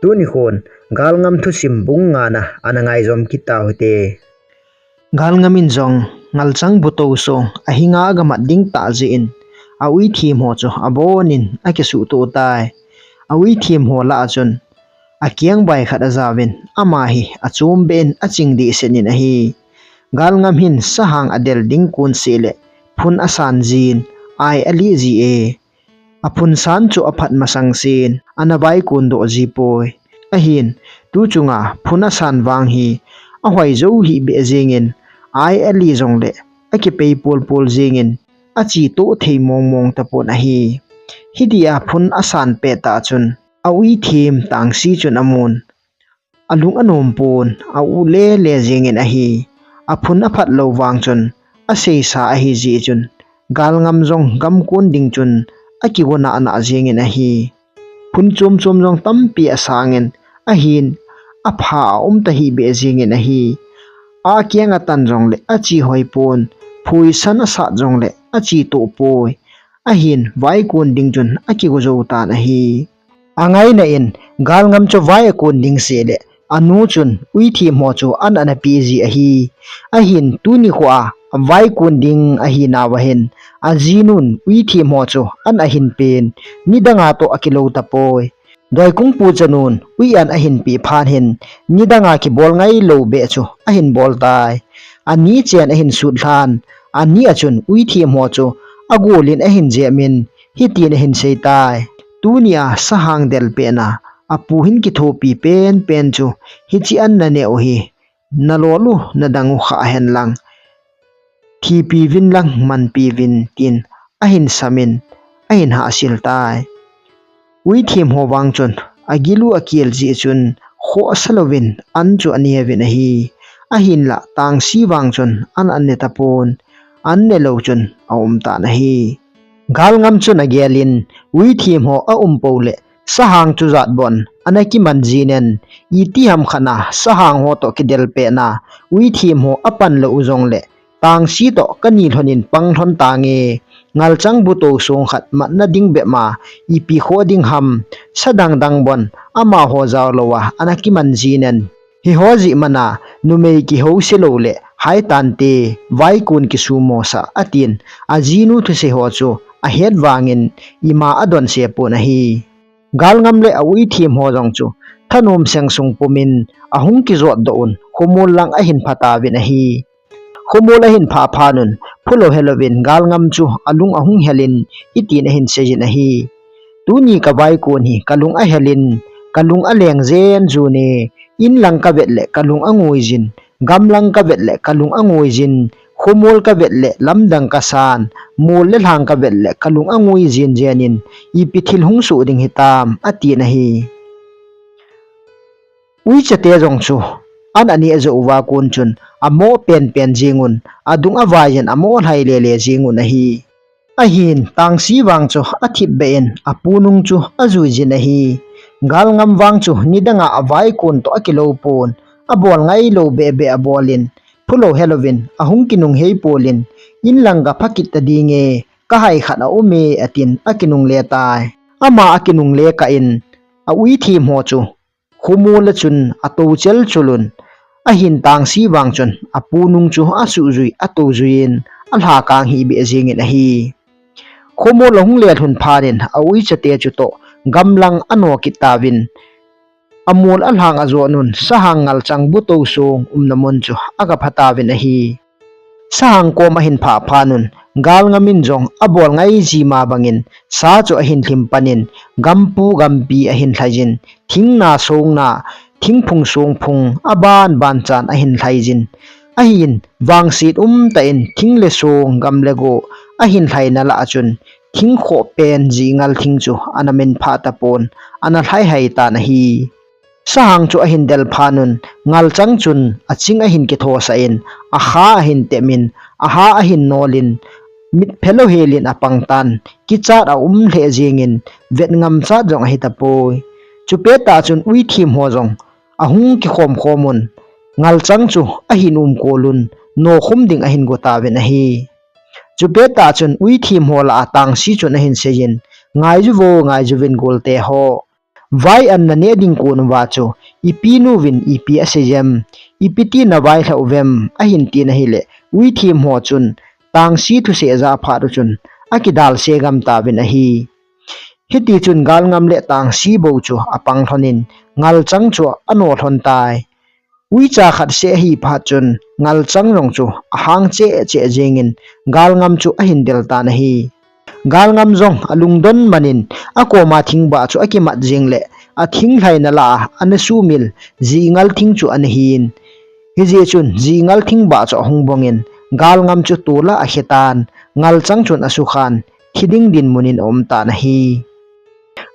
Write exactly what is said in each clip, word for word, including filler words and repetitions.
Tuni khun, Galngam thusim bung ngana ana ngaijom kit tau hite. Galngam in jong, ngalchang buto song, ahinga agamat ding tah jeh in, a-ui them ho chu abonin akisuhtoh tai. A-ui them ho lah a chun, akeng bai khat ajaovin, ama hi achom beh in aching dehset in ahi. Galngam hin sahang adel ding kon seh le, phun asan jin, ai alih ji e. Aphun san chu aphat masang sen, ana vaikon doh ji poi. Ahin, tu chunga phun asan vang hi, ahoi jou hih beh jengin, ai alih jongle, akipei pol pol jengin, achi toh thei mong mong tapon ahi. Hitia phun asan pet tah chun, a-ui them Tangsi chun amun. Alung anom pon, a-u le le jengin ahi. Aphun aphat lou vang chun, aseisa ahi jeh chun, Galngam jong gam kon ding chun, akigo nana jengin ahi. Phun chom chom jong tampi asangin, ahin, apha aum tahih beh jengin ahi. Akeng atan jongle, achi hoi pon, phuisan asat jongle, achi toh poi. Ahin, vaikon ding chun, akigo jou tan ahi. Angaina in, Galngam chu vai akon ding seh le, anu chun, ui them ho chu an ana pe ji ahi. Ahin, tuni khoa, vaikon ding ahi nauva hin, ajinun, ui them ho chu an ahin pen, nidanga toh akilou tapoi. Doikungpu chanun, ui an ahin pe phat hin, nidanga kibol ngailou beh chu ahin bol tai. Ani chen ahin sut lhan, ani a chun, ui them ho chu, agolin ahin jemin, hitin ahin sei tai. Tunia sahang del pet na, apu hin kithopi pen pen chu, hichi an naneh u hi, nalol u, nadang u khah hen lang. Thipi vin lang, manpi vin, tin ahin samin, ahin hahsil tai. Ui them ho vang chun, agil u akel jeh chun, khoh asa louvin, an chu ane uvin ahi. Ahinlah, Tangsi vang chun, an ane tapon, an ne lou chun, aum tan ahi. Galngam chun agelin, ui them ho aum pou le, sahang chu jat bon, ana kiman jin en, iti ham khat na, sahang ho toh kidel pet na, ui them ho apan lou u jongle, Tangsi toh kani lhonin pang lhon tange, ngalchang buto song khat matna ding bep ma, ipi khoh ding ham, sa dang dang bon, amaho jao louva, ana kiman jin en. Hiho jeh mana, numei kiho se lou le, hai tante, vaikon kisumo sah, atin, ajinu thusei ho chu, ahet vangin, ima adonse pon ahi. Galngam le a-ui them ho jong chu, thanom sengsung pumin, ahung kijot doh un, khomol lang ahin pha tauvin ahi. Khomol ahin phah phat un, phulou helouvin Galngam chu alung ahung helin, hitin ahin seijin ahi. Tuni kavaikon hi kalung ahelin, kalung aleng jen jun e, in lang kavet le kalung angoijin, gam lang kavet le kalung angoijin, khomol kavet le lamdang kasan, mol le lhang kavet le kalung angoijin jenin, ipi thil hung soh ding hitam, atin ahi. Uicha te jong chu, an aneh jou uva kon chun, amo pen pen jing un, adung avai jin amo lhai le le jing un ahi. Ahin, Tangsi vang chu athip beh in, apu nung chu ajui jin ahi. Galngam vang chu nidanga avaikon toh akilou pon, abol ngailou beh beh abolin, phulou helouvin, ahung kinung hei polin, in lang kapha kit ta dinge, kahai khat aume, atin, akinung le tai. Ama akinung le kah in, a-ui them ho chu, khomol a chun atou chel chul un, ahin Tangsi vang chun apu nung chu asuh jui, atou jui in alha kang hih beh jingin ahi. Khomol ahung le lhun phat in a-uicha te chu toh gam lang ano kit tauvin, amol alhang ajot un, sahang ngalchang butou song umna mun chu aga pha tauvin ahi. Sahang kom ahin phah phat un, Galngam in jong abol ngai ji ma bangin, sa chu ahin lhim pan in, gampu gampi ahin lhai jin, thing na song na, thingphung song phung, aban ban chan ahin lhai jin. Ahin, vangset umtah in, thing le song, gam le go, ahin lhai na lah a chun, thing khoh pen ji ngal thing chu ana men phah tapon, ana lhai hai tan ahi. Sahang chu ahin del phat un, ngalchang chun aching ahin kithosah in, akha ahin tem in, aha ahin nol in, mit phelou hel in apang tan, kichat aum lheh jingin, vet ngam chat jong ahi tapoi. Chupet tah chun uithim ho jong ahung kikhom khom un, ngalchang chu ahin um kol un, nokhum ding ahin go tauvin ahi. Chupet tah chun uithim ho lah a Tangsi chun ahin seiyin, ngai juvo, ngai juvin golte ho. Vai an naneh ding kon uva chu, ipi nuvin ipi asei em, ipi ti navailhah uvem, ahin tin ahileh, Uithem ho chun, Tangsi thuseh ajah phat uchun, akidalse gam tauvin ahi. Hitichun Galngam le Tangsi bou chu apang lhonin, Ngalchang chu ano lhon tai. Uicha khat seh ahi phat chun, Ngalchang jong chu ahang cheh cheh jengin, Galngam chu ahin del tan ahi. Galngam jong alungdon manin, akoma thingbah chu akimat jeng le, athinglhai nalah a, ana sumil, Jingal thing chu ana hin. Hijeh chun, Jingal thingbah chu ahung bongin, Galngam chu tola akhe tan, Ngalchang chun asukhan, thi ding dinmun in aum tan ahi.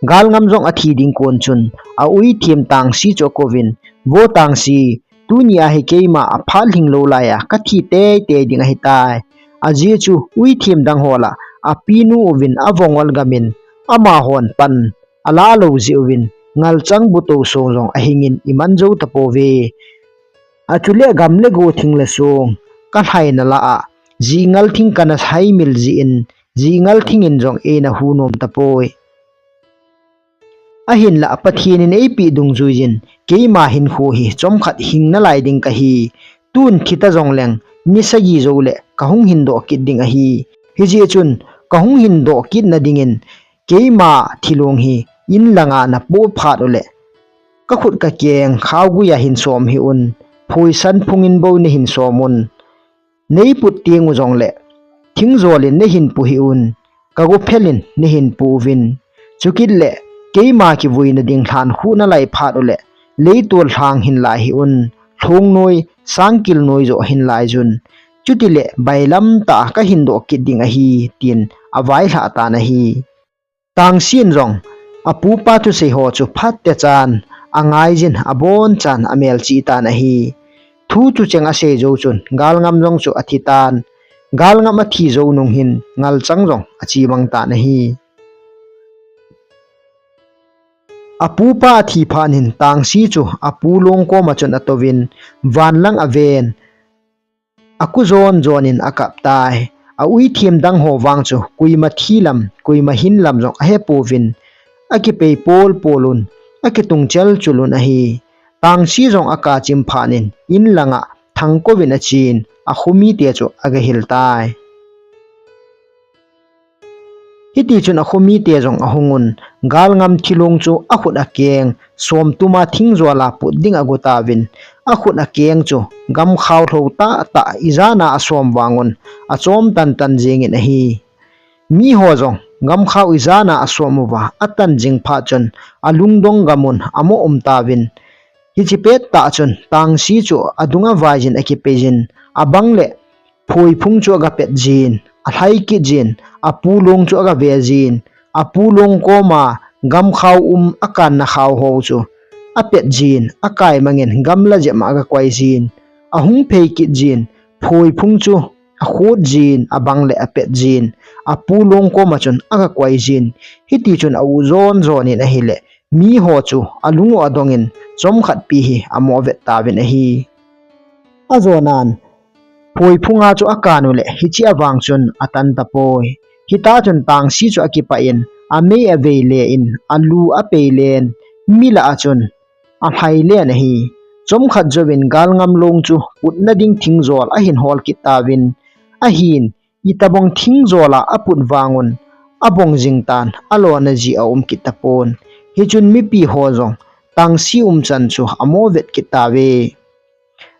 Galngam jong athi ding kon chun, a Uithem Tangsi chu akouvin, Vo Tangsi, tuni a hi keima aphat lhinglou laiya, kathi teitei ding ahitai. Ajeh chu, Uithem dang ho lah, apinu uvin avongol gamin, amahon pan, alah lou jeh uvin, Ngalchang bu tousong jong ahingin iman jou tapouve. Achuleh gam le go thing le song, kalhai nalah a, Jingal thing kana haimil jeh in, Jingal thing in jong eina hu nom tapoi. Ahinlah Pathen in eipeh dungjuiyin, keima hinkho hi chomkhat hing nalai ding kahi. Tun thi ta jongleng, ni sagi jouleh kahung hindoh kit ding ahi. Hijeh chun, kahung hindoh kit nadingin, keima thilong hi, in langa napoh phat uleh, kakhut kakeng khaoguiya hin som hih un, phoisan phungin bou nahin som un. Neiput teng u jongleh, thingjol in nahin pu hih un, kagophel in nahin pu uvin. Chukit leh, keima kivuina ding lhan khuh nalai phat uleh, leitol lhang hin lai hih un, lhong noi, sangkil noi joh hin lai jun. Chutileh, bailam tah a kahin doh kit ding ahi, tin availhah tan ahi. Tangsi in jong, apupa thusei ho chu phat techan, angaijin abonchan amelchih tan ahi. Thu chucheng asei jou chun, Galngam jong chu athi tan. Galngam athi jou nung hin, Ngalchang jong achemang tan ahi. Apupa athi phat in Tangsi chu apu Long koma chun atouvin, vanlang aven, aku jon jon in akap tai. A Uithem dang ho vang chu koima thi lam, koima hin lam jong ahepouvin, akipei pol pol un, akitung chel chul un ahi. Tangsi jong akap chim phat in, in langa thangkouvin achen, akho mite chu agahil tai. Hitichun akho mite jong ahung un, Galngam thilong chu akhut akeng, somtuma thingjol a put ding ago tauvin, akhut akeng chu gamkhao lhou tah tah ijat a asom vang un, achom tan tan jengin ahi. Miho jong gamkhao ijat a asom uva, atan jing phat chun, alungdong gam un, amo um tauvin. Hiche pettah chun, Tangsi chu adung a vaijin akipei jin, abang le, Phoiphung chu agapet jin, alhai kit jin, apu Long chu agave jin, apu Long koma gamkhao um akanna khao ho chu apet jin, akai mangin gamla jep a agakoi jin, ahung phei kit jin, phoiphung chu akhut jin, abang le apet jin, apu Long koma chun agakoi jin, hitichun a-u jon jon in ahileh, miho chu alung u adongin chomkhat pi hi amo vet tauvin ahi. Ajonan, phoiphunga chu akan uleh, hiche avang chun atan tapoi. Hita chun Tangsi chu akipah in, amei avei le in, alu apei len, mi lah a chun alhai len ahi. Chomkhat jouvin Galngam Long chu putna ding thingjol ahin hol kit tauvin, ahin, itobang thingjol a aput vang un, abong jing tan, alona ji aum kit tapon. Hichun mipi ho jong, Tangsi umchan chu amo vet kit tauve.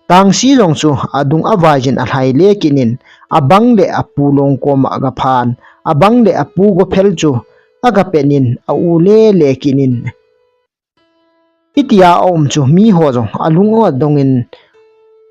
Tangsi jong chu adung a vaijin alhai le kit in, abang le apu Long koma agaphan, abang le apu Gophel chu agapet in, a-u le le kit in. Hitia aum chu miho jong alung u adongin,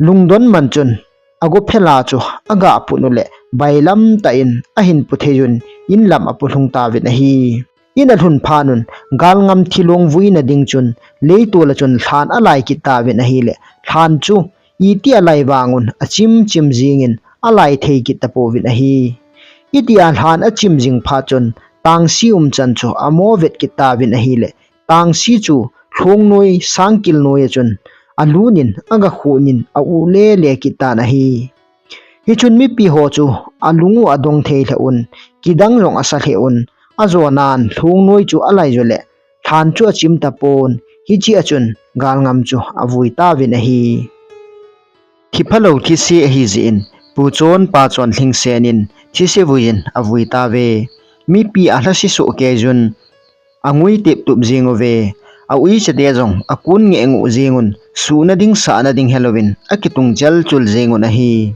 lungdon man chun, agophel a chu agaput uleh, bailam tah in ahin pu thei un, in lam apu lhung tauvin ahi. In alhun phat un, Galngam thilong vuina ding chun, leitol a chun lhan alai kit tauvin ahileh, lhan chu iti alai vang un, achim chim jingin alai thei kit tapouvin ahi. Itia lhan achim jing phat chun, Tangsi umchan chu amo vet kit tauvin ahileh, Tangsi chu lhong noi, sangkil noi a chun alut in, agakhut in, a-u le le kit tan ahi. Hichun mipi ho chu alung u adong thei lheh un, kidang jong asa lheh un, ajonan lhong noi chu alai jou leh, Lhan chu achim tapon, hiche a chun galngam chu avui tauvin ahi. Thi phalou thise ahi jeh in, Pu Chon Pa Chon Lhingsen in thise vui in avui tauve. Mipi alhase soh kei jun, angui tep tup jing uve. A uicha te jong akun ngeh nguh jing un, suhna ding sahna ding helouvin akitung chel chul jing un ahi.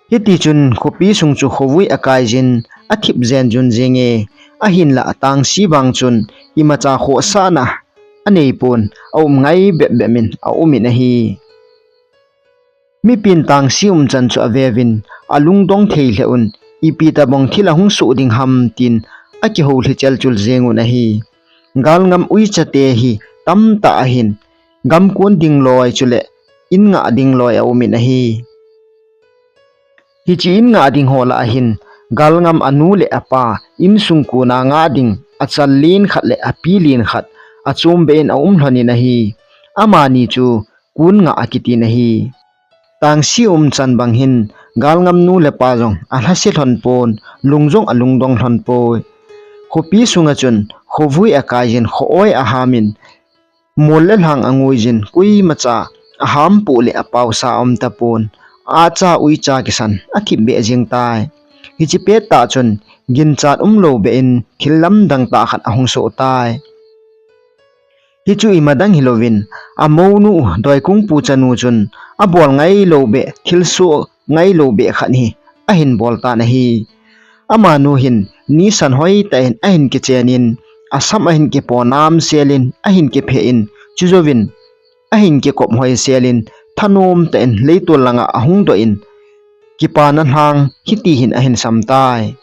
Hiti chun khopi sung chu khovui akai jin, athip jen jun jing e, ahinlah Tangsi vang chun imacha khohsahna anei pon, aum ngai bep bep in aum in ahi. Mipin Tangsi umchan chu aveuvin, alungdong thei lheh un, ipi tabang thil ahung soh ding ham tin akihou lhi chel chul jing un ahi. Galngam uicha te hi tamtah ahin, gamkon ding loi chule in ngah ding loi aum in ahi. Hiche in ngah ding ho lah ahin, galngam anu le apa, insung kona ngah ding, achal lin khat le api lin khat, achom beh in aum lhon in ahi. Amani chu kun ngah akiti in ahi. Tangsi umchan bang hin, galngam nu le pa jong alhase lhon pon, lung jong alungdong lhon poi. Khopi sunga chun, khovui akai jin, kho-oi aham in, mol le lhang angui jin, koimacha aham poh le apao sa aum tapon, acha uicha kisan athip beh jing tai. Hiche pettah chun, ginchat umlou beh in, thil lamdang tah khat ahung soh tai. Hichu ima dang hilouvin, amounu Doikungpu chanu chun, abol ngailou beh, thilsoh ngailou beh khat hi ahin bol tan ahi. Amanu hin nisan hoitah in ahin kichen in, asam ahin kipo namsel in, ahin kiphe in, chujouvin ahin kikop hoisel in, thanom tah in leitol langa ahung doh in, kipana lhang hiti hin ahin sam tai.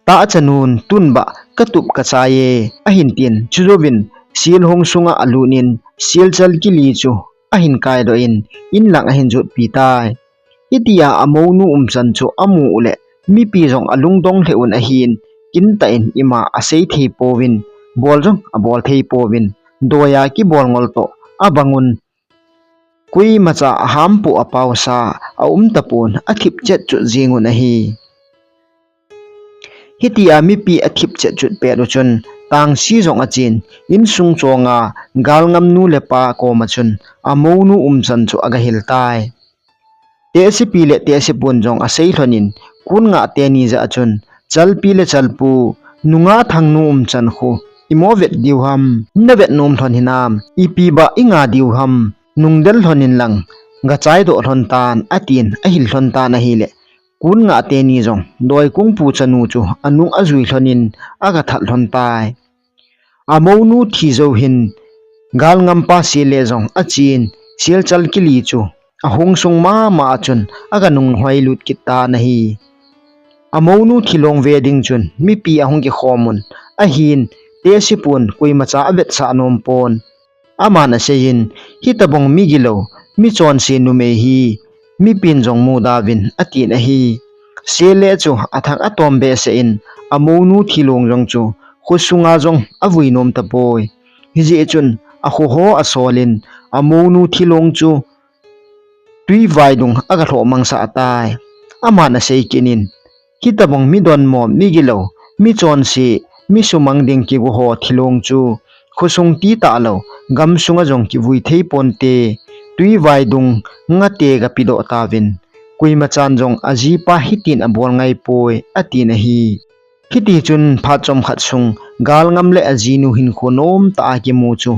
Tahchanun, tun bah katup kachai e, ahin tin, chujouvin, silhong sunga alut in, silchal kili chu ahin kaidoh in, in lang ahin jotpi tai. Hitia amounu umchan chu amu uleh, mipi jong alungdong lheh un ahin, kintah in ima asei thei pouvin, bol jong abol thei pouvin, doiya kibol ngol toh abang un, koimacha aham poh apao sa aum tapon, athip chet chut jing un ahi. Hitia mipi athip chet chut pet u chun, Tangsi jong achen, insung chonga galngam nu le pa koma chun, amounu umchan chu agahil tai. Tehsepi le tehsepun jong asei lhon in, kun ngah teni jah a chun, chalpi le chalpu, nungah Thangnu umchan khu imo vet diu ham, navet nom lhon hinam, ipi bah ingah diu ham, nungdel lhon in lang, gachai doh lhon tan, atin, ahil lhon tan ahileh, kun ngah teni jong, Doikungpu chanu chu anung ajui lhon in, agathat lhon tai. Amounu thi jou hin, galngam pa sel le jong achen, silchal kili chu ahung sung mama a chun, aganung hoi lut kit tan ahi. Amounu thilong ve ding chun, mipi ahung kikhom un, ahin, tehsepun koimacha avetsah nom pon. Aman aseiyin, hitabang migilou, michonse numei hi, mipin jong mudauvin, atin ahi. Sel le chu athah atom behseh in, amounu thilong jong chu, khosunga jong avui nom tapoi. Hijeh chun, akho ho asol in, amounu thilong chu, tui vaidung agalhoh mangsah tai. Aman asei kit in, hitabang midonmo, migilou, michonse, misumang ding kigo ho thilong chu, khosung ti talou, gamsunga jong kivui thei ponte, tui vaidung ngate gapedoh tauvin, koimachan jong ajipa hitin abol ngai poi, atin ahi. Hiti chun phat chomkhat sung, galngam le ajinu hinkho nomtah a kimu chu,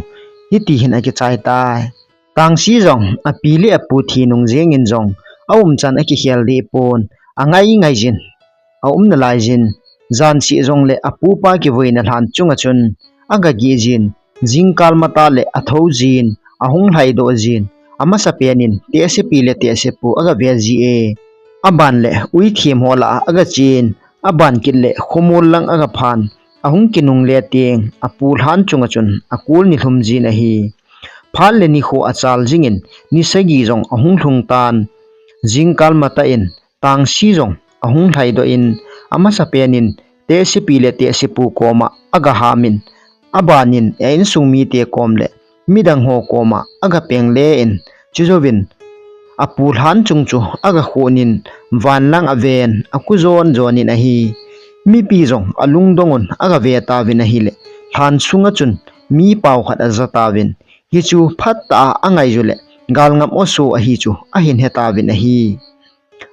hiti hin akichai tai. Tangsi jong, api le apu thi nung jengin jong, aumchan akikhel deh pon, angai ngaijin, aum nalaijin, jan seh jongle apupa kivuina lhan chunga chun, agageh jin, jingkal matah le athoujin, ahung lhaidoh jin, amasapen in, tehsepi le tehsepu agave ji e. Aban le, uithem ho lah a agachen, aban kit le, khomol lang agaphan, ahung kinungle teng, apu lhan chunga chun, akol nilhum jin ahi. Phat le nikho achal jingin, ni sagi jong ahung lhung tan. Jingkal matah in, Tangsi jong ahung lhaidoh in, amasapen in, tehsepi le tehsepu koma agahamin, abanin, a insung mite kom le, midang ho koma agapeng le in, chujouvin, apu lhan chung chu agakhonin, van lang aven, aku jon jonin ahi. Mipi jong alungdong un aga ve tauvin ahile, lhan sunga chun mi pao khat aja tauvin, hichu phatah a angai jule, galngam oso ahi chu ahin he tauvin ahi.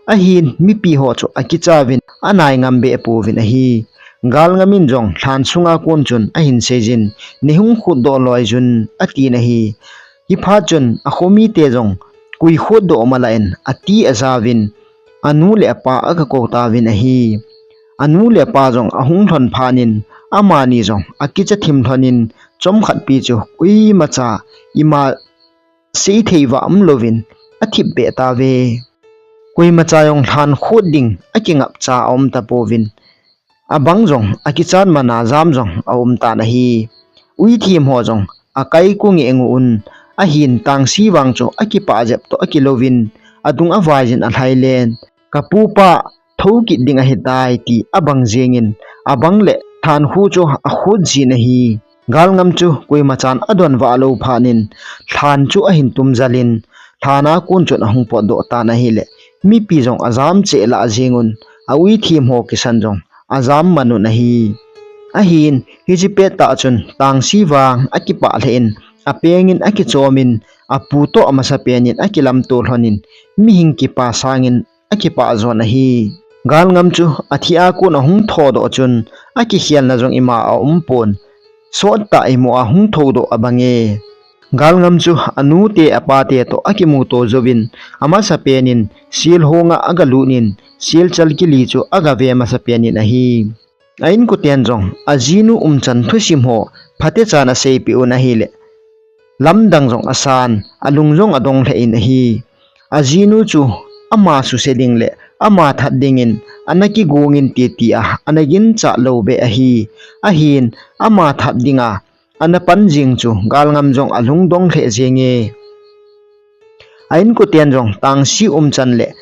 Ahin mipi ho chu akichauvin anai ngam be pouvin ahi. Galngam in jong lhan sunga kon chun ahin seijin, nei hung khutdoh loi jun atin ahi. Hiphat chun akhomite jong kui khutdoh mala in ati ajauvin, anu le apa aga kou tauvin ahi. Anu le apa jong ahung lhon phat in, amani jong akicha thim lhon in, chomkhat pi chu koimacha ima seithei va umlouvin athip be tauve. Koimacha jong lhan khut ding akingapcha aum tapouvin, abang jong akichat mana jam jong aum tan ahi. Uithem ho jong akai kung e ngu un, ahin tangsi vang chu akipah jep toh akilouvin, adung avaijin alhailen, ka pupa thou kit ding ahitai ti abang jengin, abang le lhan khu chu akhut jin ahi. Galngam chu koimachan adonva lou phat in, lhan chu ahin tum jalin, lhan a kon chun ahung potdoh tan ahile, mipi jong ajam cheh lah jengun, a uithem ho kisan jong ajam man un ahi. Ahin, hiche pettah chun tangsi vang akipah lheh in, apengin akichomin, apu toh amasapen in akilamto lhonin, mihing kipa sangin akipah jon ahi. Galngam chu athi a kon ahung thodoh chun, akikhelna jong ima aumpon, sottah imu a hung thodoh abange. Galngam chu anute apate toh akimuto jouvin, amasapen in sel honga agalut in, selchal kili chu agave masapen in ahi. A inkoten jong ajinu umchan thusim ho phatechan aseipeh un ahile, lamdang jong asan, alung jong adong lheh in ahi. Ajinu chu ama suse ding le ama that dingin ana kigongin titi a ana ginchat lou be ahi. Ahin, ama that dinga ana pan jing chu galngam jong alungdong lheh jenge. A inkoten jong tangsi umchan le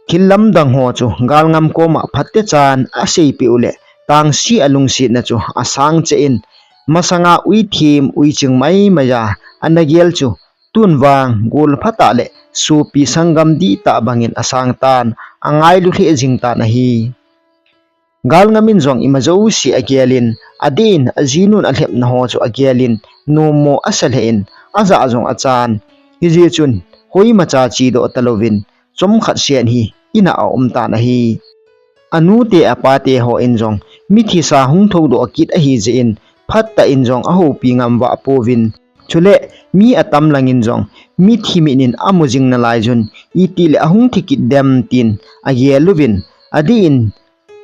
thil lamdang ho chu galngam koma phatechan aseipeh u le, tangsi alungsetna chu asang cheh in, masanga uithem uiching maimai a ana gel chu, tun vang gol phatah le sopi sanggam dihtah bangin asang tan, angailu lheh jing tan ahi. Galngam in jong ima jouse agelin, adeh in ajinun alhepna ho chu agelin, nommo asa lheh in, ajah jong achan. Hijeh chun, hoimacha chedoh talouvin, chomkhat sen hi ina aum tan ahi. Anute apate hon jong, mithisa hung thodoh kit ahi jeh in, phatah in jong ahoupi ngam vah pouvin. Chule, mi atam langin jong, mithi mit in amu jing nalai jun, itih le ahung thi kit dem tin, agel uvin, adeh in,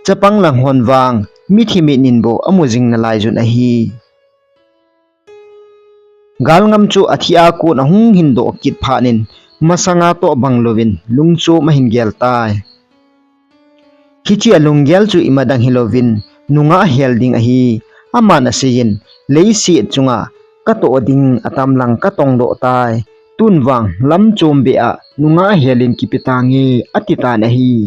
chapang lang hon vang, mithi mit in bou amu jing nalai jun ahi. Galngam chu athi a kon ahung hindoh kit phat in, masanga toh bang louvin, lungchom ahin gel tai. Hiche alunggel chu ima dang hilouvin, nungah hel ding ahi. Aman aseiyin, leiset chunga katoh ding atam lang katongdoh tai. Tun vang lam chom beh a nungah helin kipe tange, ati tan ahi.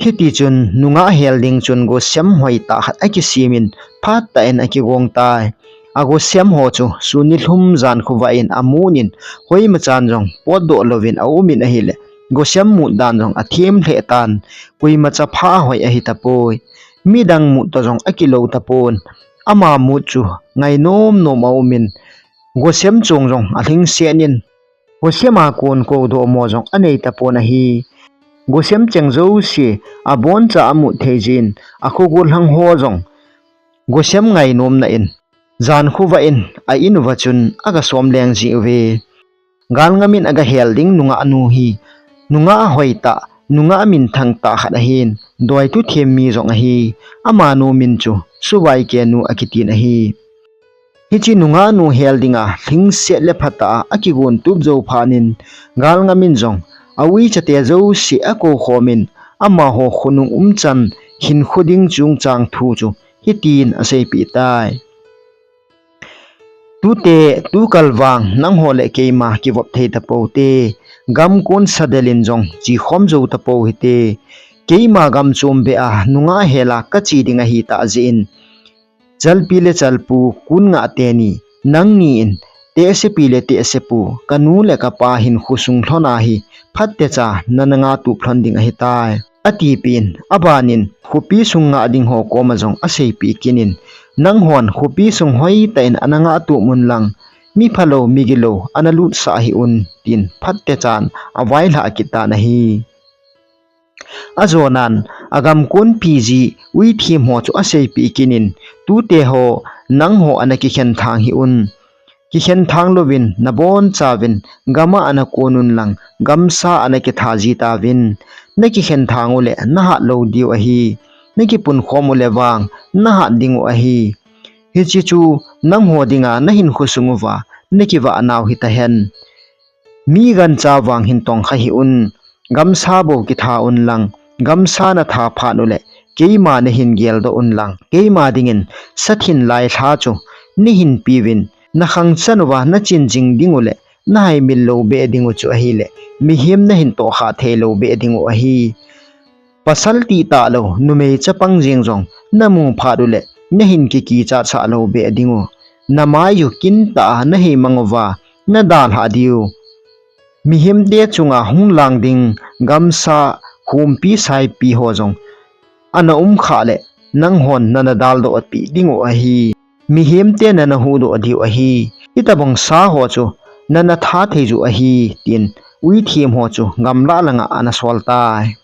Hiti chun nungah hel ding chun gosem hoitah khat akisemin phatah in akigong tai. Agosem ho chu sun nilhum jan khovah in amun in, hoimachan jong potdoh louvin aumin ahile, gosem mut dan jong athem lheh tan, koimacha pha hoi ahi tapoi. Midang mut toh jong akilou tapon, ama mut chu ngainom nom aumin, gosem chong jong alhingset in, gosem a kon koudoh mo jong anei tapon ahi. Gosem cheng jouse aboncha amut thei jin, akhogol lhang ho jong gosem ngainomna in, jan khovah in a in uva chun aga som leng jiuve. Galngam in aga hel ding nungah nu hi, nungah hoitah, nungah minthang tah khat ahin, doithu them mi jong ahi. Amanu min chu Suvaikenu akitin ahi. Hiche nungah nu hel dinga lhingset le phatah a akigon tup jou phat in, galngam in jong a uichate jouse akou khomin, amaho khonung umchan hinkho ding chungchang thu chu hitin aseipeh tai. Tute, tukal vang nangho le keima kivop thei tapou te, gamkon sadel in jong chekhom jou tapou hite. Keima gam chom beh a nungah hel a kache ding ahitah jeh in, chalpi le chalpu kon ngah teni, nangni in, tehsepi le tehsepu, kanu le kapa hinkho sung lhon a hi phatecha nana ngah tup lhon ding ahitai. atipeh in, abanin khopi sung ngah ding ho koma jong aseipeh kit in, nanghon khopi sung hoitah in ana ngah tum un lang, mi phalou, mi gilou ana lutsah hih un, tin phat techan availhah kit tan ahi. Ajonan, agam konpi ji Uithem ho chu aseipeh kit in, tute ho, nangho ana kikhen thang hih un. Kikhen thang louvin, nabonchauvin, gam a ana kon un lang, gamsa ana kitha ji tauvin. Nakikhen thang uleh, nahat lou diu ahi. Nakipunkhom uleh vang, nahat diu ahi. Hiche chu, nangho dinga nahinkho sung uva, nakivah nau hita hen. Mi gancha vang hin tongkha hih un, gamsa bou kitha un lang, gamsa natha phat uleh, keima nahin geldoh un lang, keima dingin sathin lailha chu nahin peuvin, nakhang chan uva nachin jing ding uleh, nahaimil lou beh ding u chu ahileh, mihem nahin tohkhah thei lou beh ding u ahi. Pasal titah lou, numei chapang jeng jong namu phat uleh, nahin kikichat sah lou beh ding u. Namai u kintah a naheimang uva, nadalhah diu. Mihemte chunga hung lang ding gamsa, humpi saipi ho jong ana um khah leh, nanghon nana daldoh peh ding u ahi. Mihemte nana huhdoh diu ahi. Hitobang sa ho chu nana tha thei u ahi, tin Uithem ho chu gamlah langa ana sol tai.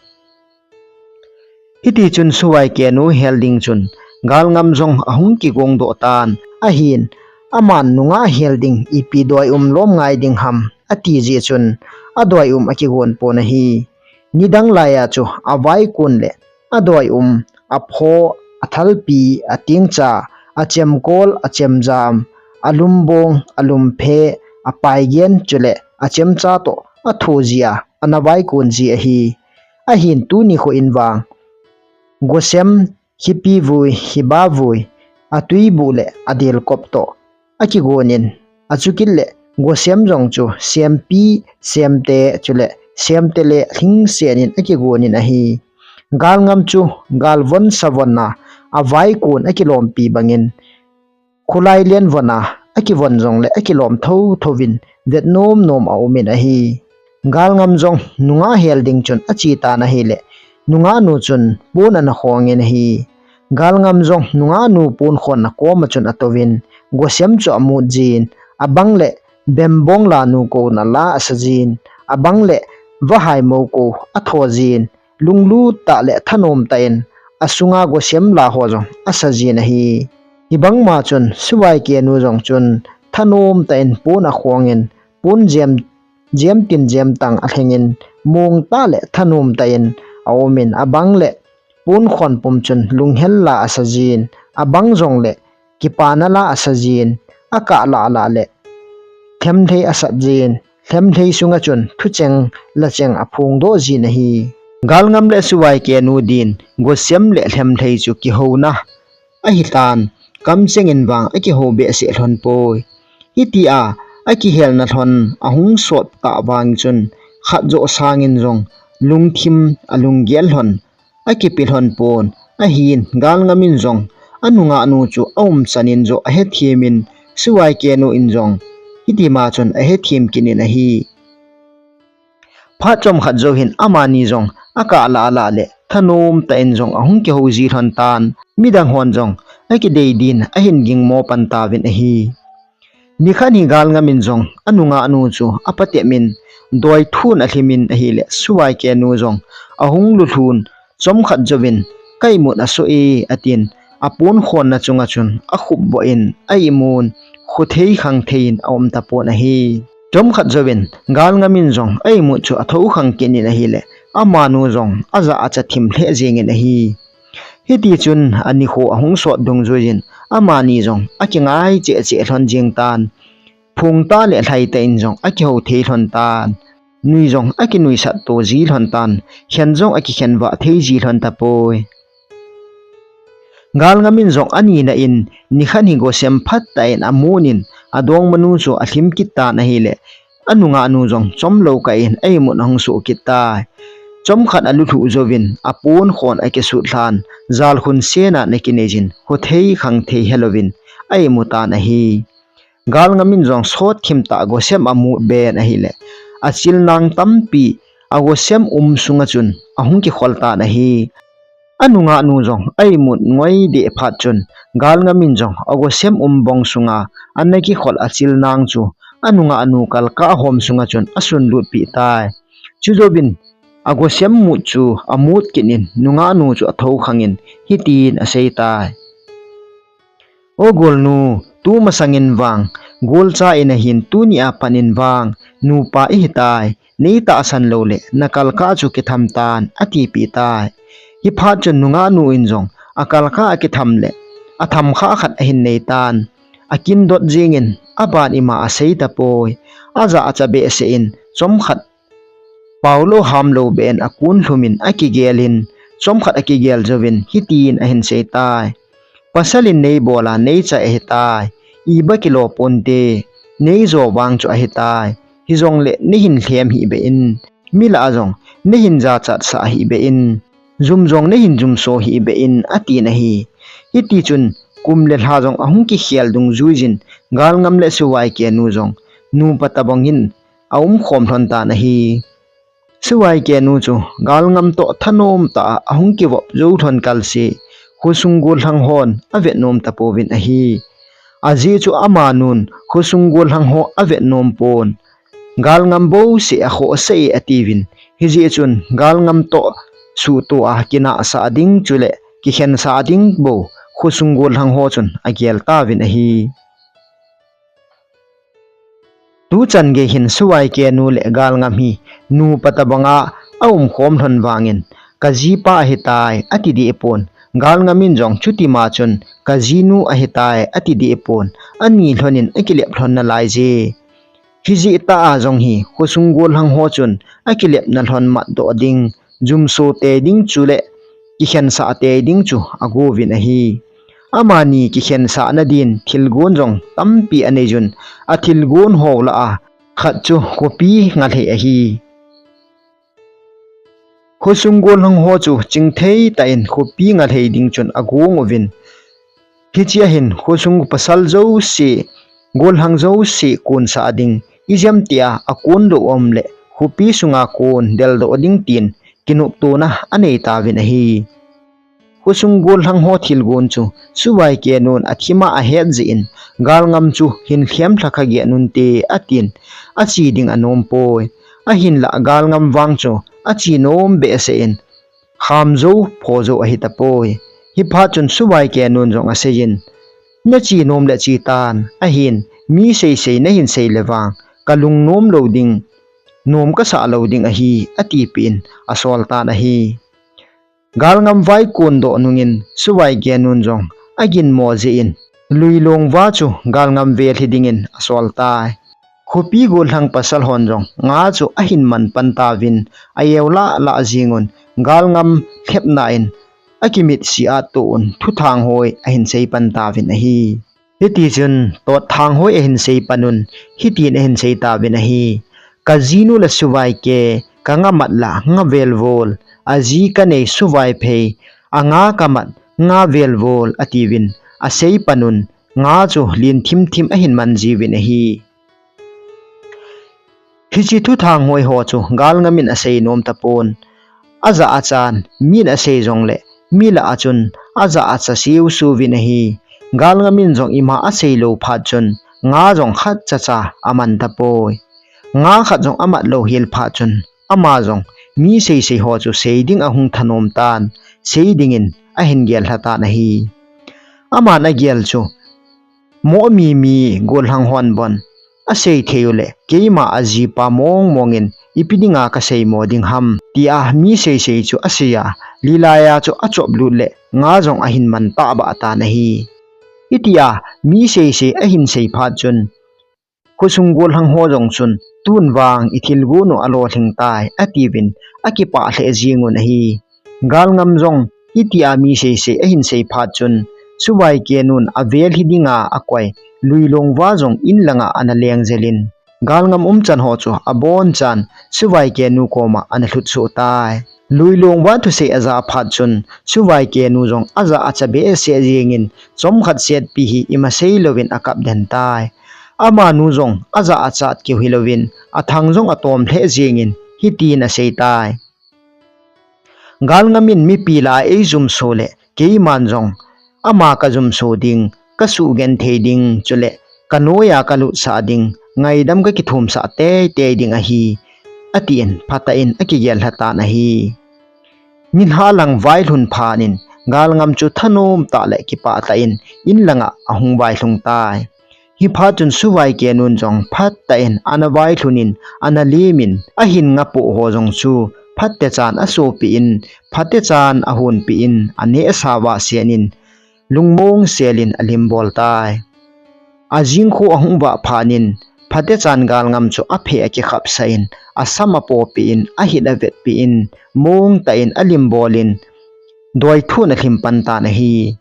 Hitichun Suvaikenu hel ding chun, Galngam jong ahung kigongdoh tan, ahin, aman nungah hel ding ipi doi um lom ngai ding ham, ati jeh chun, adoi um akigon pon ahi. Nidang laiya chu avaikun le adoi um, apho, athalpi, atingcha, achemkol, achemjam, alumbong, alumphe, apaigen, chule achemcha toh atho jia, ana vaikun ji ahi. Ahin tuni kho in vang, gosem, khipivui, khibavui, atuibuh le adelkop toh akigon in, achukit le gosem jong chu sempi, semte, chule semte le lhingsen in akigon in ahi. Galngam chu galvon savon a, avaikun akilompi bangin, khulai lenvon a, akivon jongle akilom thotho in, vet nomnom a um in ahi. Galngam jong nungah hel ding chun ache tan ahile, nungahnu chun pon ana khong in ahi. Galngam jong nungahnu ponkhonna koma chun atouvin, gosem chu amut jin, abang le bembong lanu kouna la asa jin, abang le vahai mou kou atho jin, lunglut tah le thanom tah in, asunga gosem la ho jong asa jin ahi. Hibang ma chun Suvaikenu jong chun thanom tah in pon akhong in, pon jem, jem tin jem tang alheng in, mong tah le thanom tah in aum in, abang le ponkhon pum chun lunghel la asa jin, abang jongle kipana la asa jin, akah lah lah le lhemlhei asat jin, lhemlhei sunga chun thucheng lacheng aphongdoh jin ahi. Galngam le Suvaikenu din gosem le lhemlhei chu kihouna ahitan, kamcheng in vang akiho behseh lhon poi. Hitia akihelna lhon ahung sot tah vang chun, khat joh sangin jong lungthim alunggel lhon akipe lhon pon, ahin Galngam in jong anungahnu chu aumchan in joh ahethem in, Suvaikenu in jong hitima chun ahethem kit in ahi. Phat chomkhat jou hin amani jong akah lah lah le thanom tah in jong ahung kiho ji lhon tan, midang hon jong akidei din ahin gingmo pan tauvin ahi. Nikhat hi Galngam in jong anungahnu chu apatep in, doi thun alhim in ahile, Suvaikenu jong ahung lulhun, chomkhat jouvin, ka imut asoh e, atin, aponkhonna chunga chun akhupboh in, a imun, khothei khangthei in aum tapon ahi. Chomkhat jouvin, Galngam in jong a imut chu athokhang kit in ahile, amanu jong ajah acha thim lheh jeng in ahi. Hitichun anikho ahung sot dungjuiyin, amani jong akingai cheh cheh lhon jeng tan. Phung tah le lhai tah in jong akiho thei lhon tan. Nui jong akinuisat to ji lhon tan. Khen jong akikhen vah thei ji lhon tapoi. Galngam in jong anina in, nikhat hi gosem phatah in amun in, adongmanu chu alhim kit tan ahile, anungahnu jong chomlou kah in a imut ahung soh kit tai. Chomkhat alulhuh jouvin, aponkhon akisut lhan, jalkhun sena ana kinei jin, khothei khangthei helouvin a imu tan ahi. Galngam in jong sot thim tah gosem amut ben ahile, achilnang tampi agosem um sunga chun ahung kikhol tan ahi. Anungah nu jong a imut ngoi deh phat chun, galngam in jong agosem um bong sunga ana kikhol achil nang chu anungah nu kalkah hom sunga chun asunlut peh tai. Chujouvin agosem mut chu amut kit in nungah nu chu athokhang in hitin asei tai. O golnu, tumasang in vang, golcha in ahin tuni a pat in vang, nupa ihi tai, nei tahsan lou le, na kalkah chu kitham tan, atipeh tai. Hiphat chun nungah nu in jong, akalkah akitham le, atham kha khat ahin nei tan. Akin dot jing in, aban ima asei tapoi, ajah acha behseh in, chomkhat Paolou hamlou beh in akun lhum in akigel in, chomkhat akigel jouvin hitin ahin sei tai. Pasal in nei bol a nei chai ahi tai. Iba kilo ponte. Nei jo vang chu ahi tai. Hijongle nei hin lhem hih beh in. Mi lah a jong nei hin jachat sah hih beh in. Jum jong nei hin jumso hih beh in atin ahi. Hiti chun kum le lha jong ahung kikhel dungjui jin Galngam le Suvai Kenu jong nupa tabang in aumkhom lhon tan ahi. Suvai Kenu chu Galngam toh thanom tah a ahung kivop jou lhon kalseh, khosung gollhang hon avet nom tapouvin ahi. Ajeh chu amanun khosung gollhang ho avet nom pon. Galngam bouseh akhohsah e atiuvin. Hijeh chun Galngam toh suhtoh a kinahsah ding chule kikhensah ding bou khosung gollhang ho chun agel tauvin ahi. Tuchan gei hin Suvai Kenu le Galngam hi nupa tabang a aumkhom lhon vangin, kajipa ahi tai, ati deh pon. Galngam in jong chutima chun, kajinu ahi tai, ati deh pon. Ani lhon in akilep lhon nalai je. Hijeh tah a jong hi, khosung gollhang ho chun, akilepna lhon matdoh ding, jumso tei ding chule, kikhensah tei ding chu agouvin ahi. Amani kikhensah nadin thilgon jong tampi aneijun, athilgon ho lah a khat chu khopi ngalhei ahi. Khosung gollhang ho chu chingthei tah in khopi ngalhei ding chun agong uvin. Hichea hin khosung pasal jouse, gollhang jouse konsah ding, ijemtia akon lou um le, khopi sunga kon deldoh ding tin, kinoptona anei tauvin ahi. Khosung gollhang ho thilgon chu, Suvai Kenun athima ahet jeh in, Galngam chu hin lhem lhakha geh nunte, atin, ache ding anom poi. Ahinlah Galngam vang chu, ache nom behseh in, kham jou, pho jou ahi tapoi. Hiphat chun Suvai Kenun jong aseiyin, nache nom le che tan, ahin, mi seisei nahin sei le vang, kalung nom lou ding, nom kasah lou ding ahi, atipeh in, asol tan ahi. Galngam vai kondoh nungin Suvai Kenun jong aginmo jeh in, Luilongva chu Galngam vel hi dingin asol tai. Khopi gollhang pasal hon jong nga chu ahin man pan tauvin, a-eu lah lah jingun, Galngam lhepna in akimit siat toh un thuthang hoi ahin sei pan tauvin ahi. Hitichun, Totthang hoi ahin sei panun, hitin ahin sei tauvin ahi. Kajinu le Suvai Ke, kanga mat lah nga velvol, aji kanei Suvai Phei, anga kamat nga velvol, atiuvin, asei panun, nga chu lin thimthim ahin man jiuvin ahi. Hiche thuthang hoi ho chu Galngam in asei nom tapon. Ajah achan, min asei jongle, mi lah a chun, ajah acha siusiuvin ahi. Galngam in jong ima asei lou phat chun, nga jong khatcha cha aman tapoi. Nga khat jong amat lou hel phat chun, ama jong, mi seisei ho chu sei ding ahung thanom tan, sei dingin ahin gel lha tan ahi. Aman agel chu, Moh mi mi gollhang hon bon asei thei u le, keima ajipa mong mongin ipi dinga kasei mo ding ham, tia mi seisei chu asei a, lilai a chu achop lut le, nga jong ahin man tahbeh tan ahi. Hitia mi seisei ahin sei phat chun, khosung gollhang ho jong chun, tun vang ithilgon u alolhing tai, atiuvin, akipah lheh jingun ahi. Galngam jong, hitia mi seisei ahin sei phat chun, Suvai Kenun avel hi dinga akoi, Luilongva jong in langa ana leng jelin, Galngam umchan ho chu abonchan, Suvai Kenu koma ana lhut soh tai. Luilongva thusei ajah phat chun, Suvai Kenu jong ajah acha behseh jingin, chomkhat setpi hi ima sei louvin akap den tai. Amanu jong ajah achat keu hilouvin, athang jong atom lheh jingin, hitin asei tai. Galngam in mipi lah a eijumso le keiman jong ama kajumso ding, kasugenthei ding, chule kanoiya kalutsah ding, ngaidam kakithumsah teitei ding ahi, atin phatah in akigel lhatan ahi. Nilhah lang vailhun phat in Galngam chu thanom tah le kipah tah in in langa ahung vailhung tai. Hiphat chun Suvai Kenun jong phatah in ana vailhun in, ana lim in, ahin ngapoh ho jong chu phatechan asopeh in, phatechan ahonpeh in, aneh asa vah sen in, lungmong sel in alimbol tai. Ajingkho ahung vah phat in, phatechan Galngam chu aphei akikhapsah in, asam apopeh in, ahit avetpeh in, mong tah in alimbol in, doithun alhim pan tan ahi.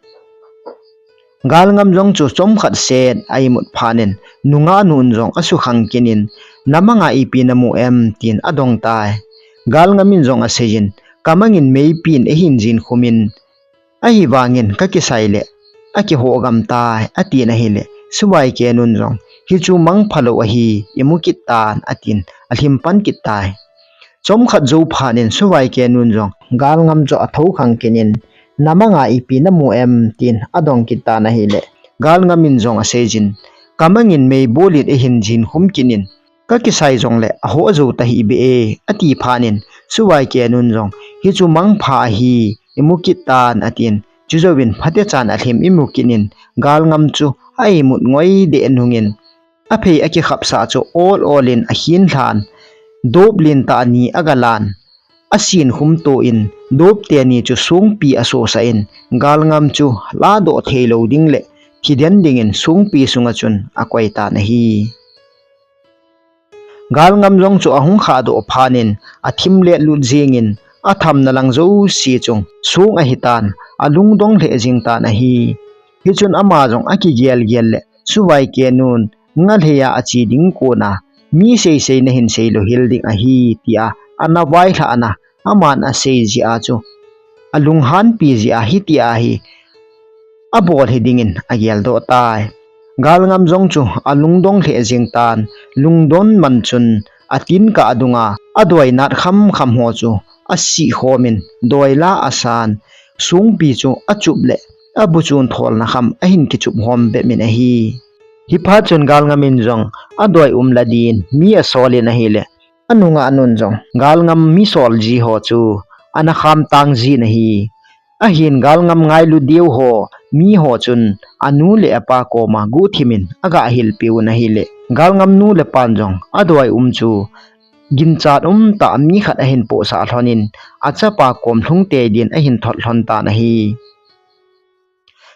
Galngam jong chu chomkhat set a imut phat in, nungah nun jong asukhang kit in, namanga ipi namu em, tin adong tai. Galngam in jong asei in, kamang in meipin eihin jinkhum in, ahivangin kakisai le akihoh gam tai, atin ahile, Suvai Kenun jong, hichu mangphalou ahi, imu kit tan, atin alhim pan kit tai. Chomkhat jou phat in Suvai Kenun jong Galngam chu athokhang kit in, namanga ipi namu em, tin adong kit tan ahile, Galngam in jong asei in, kamang in meibol in eihin jinkhum kit in, kakisai jongle ahoh jou tahih beh e, ati phat in Suvai Kenun jong, hichu mangpha ahi, imu kit tan, atin, chujouvin phatechan alhim imu kit in, Galngam chu a imut ngoi deh nungin, aphei akikhapsah chu ol ol in akhin lhan, dop lentah ni agalan, asin khum to in, dop teni chu songpi asosah in, Galngam chu ladoh theilou ding le thiden dingin songpi sunga chun akoi tan ahi. Galngam jong chu ahung khahdoh phat in, athim letlut jingin, athamna lang jouse chung song ahitan, alungdong lheh jing tan ahi. Hichun ama jong akigel gel le, Suvai Kenun, ngalhei a ache ding kona, mi seisei nahin seilou hel ding ahi, tia ana vailhah na, aman asei jeh a chu, alunghanpi jeh a hitia hi abol hi dingin ageldoh tai. Galngam jong chu alungdong lheh jing tan, lungdon man chun atin kah adunga adoi nat khamkham ho chu asih khom in, doi la asan, songpi chu achup le abuchun tholna kham ahin kichup khom bep in ahi. Hiphat chun Galngam in jong adoi um la din mi asol in ahile, anungah nun jong Galngam mi sol ji ho chu ana kham tang jin ahi. Ahin Galngam ngailu deu ho, mi ho chun anu le apa koma guhthim in aga hilpeh un ahile, Galngam nu le pan jong adoi um chu ginchat umtah mi khat ahin pohsah lhon in, achapa kom lhung tei din ahin thot lhon tan ahi.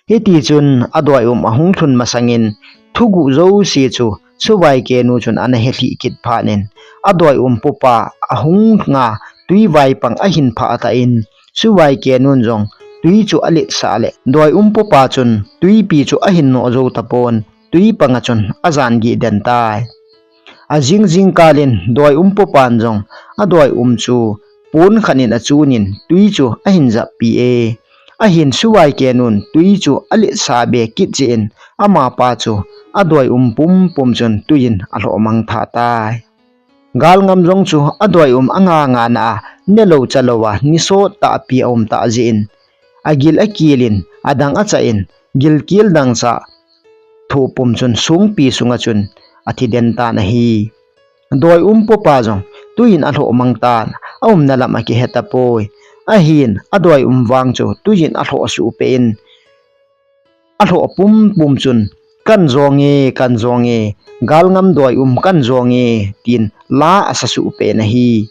Hiti chun adoi um ahung lhun masangin, thuguh jouse chu Suvai Kenu chun ana helhih kit phat in, adoi um pupa ahung nga tui vaipang ahin phah tah in, Suvai Kenun jong tui chu aletsah le, doi um pupa chun tuipi chu ahin noh jou tapon, tui panga chun ajan gih den tai. Ajing jingkal in doi um pupan jong adoi um chu pon khat in achun in tui chu ahin jappi e. Ahin Suvai Kenun tui chu aletsah be kit jeh in amapa chu adoi um pumpum chun tui in alhoh mang tha tai. Galngam jong chu adoi um anga nga na a, nelou chalou a, nisot tahpi aum tah jeh in, agil akil in, adang achah in, gilkel dangchah thoh pum chun songpi sunga chun athi den tan ahi. Doi um pupa jong tui in alhoh mang tan, aumna lam akihe tapoi. Ahin adoi um vang chu tui in alhoh suh peh in, alhoh pumpum chun, "Kan jong e, kan jong e, Galngam doi um kan jong e," tin la asa suh peh in ahi.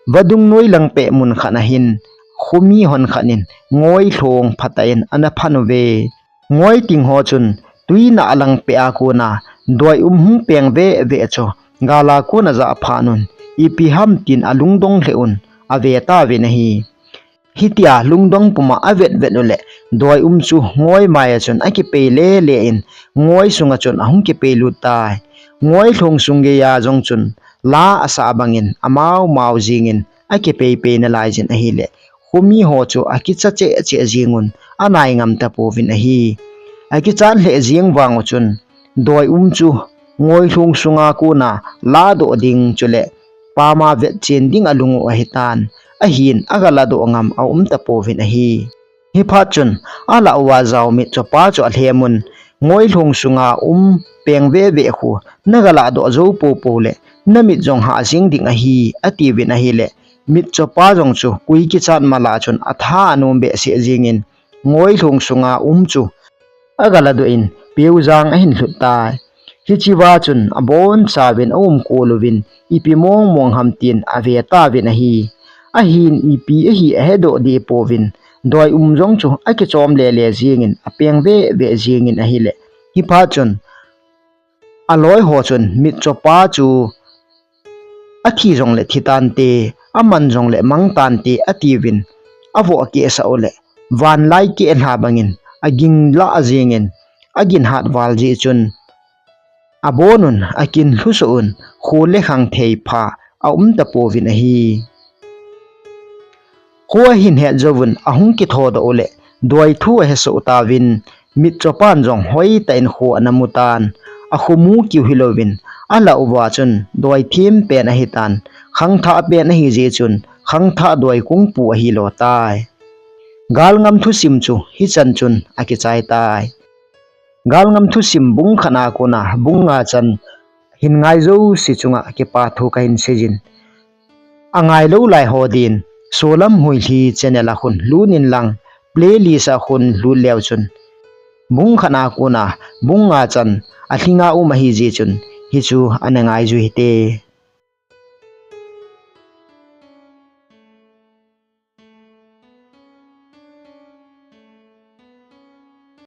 Vadung noi lang peh mun khat ahin, khomi hon khat in ngoi lhong phatah in ana phan uve. Ngoi ting ho chun tui nah lang peh a kona doi um hung peng veve chu gal a kona ajah phat un, ipi ham tin alungdong lheh un ave tauvin ahi. Hitia lungdong puma avet vet uleh, doi um chu ngoi mai a chun akipei lele in, ngoi sunga chun ahung kipei lut tai. Ngoi lhong sung geiya jong chun la asah bangin amau mau jingin akipei pei nalai jin ahileh, khomi ho chu akicha cheh cheh jing un anai ngam tapouvin ahi. Akichat lheh jing vang u chun doi um chu ngoi lhong sunga kona ladoh ding chuleh pama vetchen ding alung u ahitan, ahin agaladoh ngam aum tapouvin ahi. Hiphat chun, alah uva jao mitchopa chu alhemun, ngoilhung sunga um peng veve khu nagaladoh jou poupou le, namit jong hah jing ding ahi, atiuvin ahile, mitchopa jong chu koi kichat mala chun atha anom behseh jengin, ngoilhung sunga um chu agaladoh in, peujang ahin lhut tai. Hichea chun abonchauvin aumkol uvin, ipi mong mong ham tin avetauvin ahi. Ahin ipi ahi ahedoh deh pouvin, doi um jong chu akichom lele jengin, apeng veve jengin ahile, hiphat chun, aloi ho chun mitchopa chu athi jongle thi tante, aman jongle mang tante, atiuvin, avoh kehsah u le, vanlai keh lha bangin aging lah jengin, agin hat val jeh chun, abonun akin lhusoh un, kho le khang theipha aum tapouvin ahi. Kho ahin het jouvun ahung kithodoh u le, doi thu ahesoh tauvin, mitchopan jong hoitah in kho ana mutan, akhomu kiu hilouvin, alah uva chun doi them pen ahitan, khangthah pen ahijeh chun, khangthah doi kungpu ahilo tai. Galngam thusim chu hichan chun akichai tai. Galngam thusim bung khatna kona bung nga chan hin ngai jouse chunga kipathu kahin seijin. Angailou lai ho din, Solam Huilhi channel a khun lut in lang, playlist a khun lut leu chun, bung khatna kona bung nga chan alhinga um ahijeh chun, hichu ana ngai ju hite.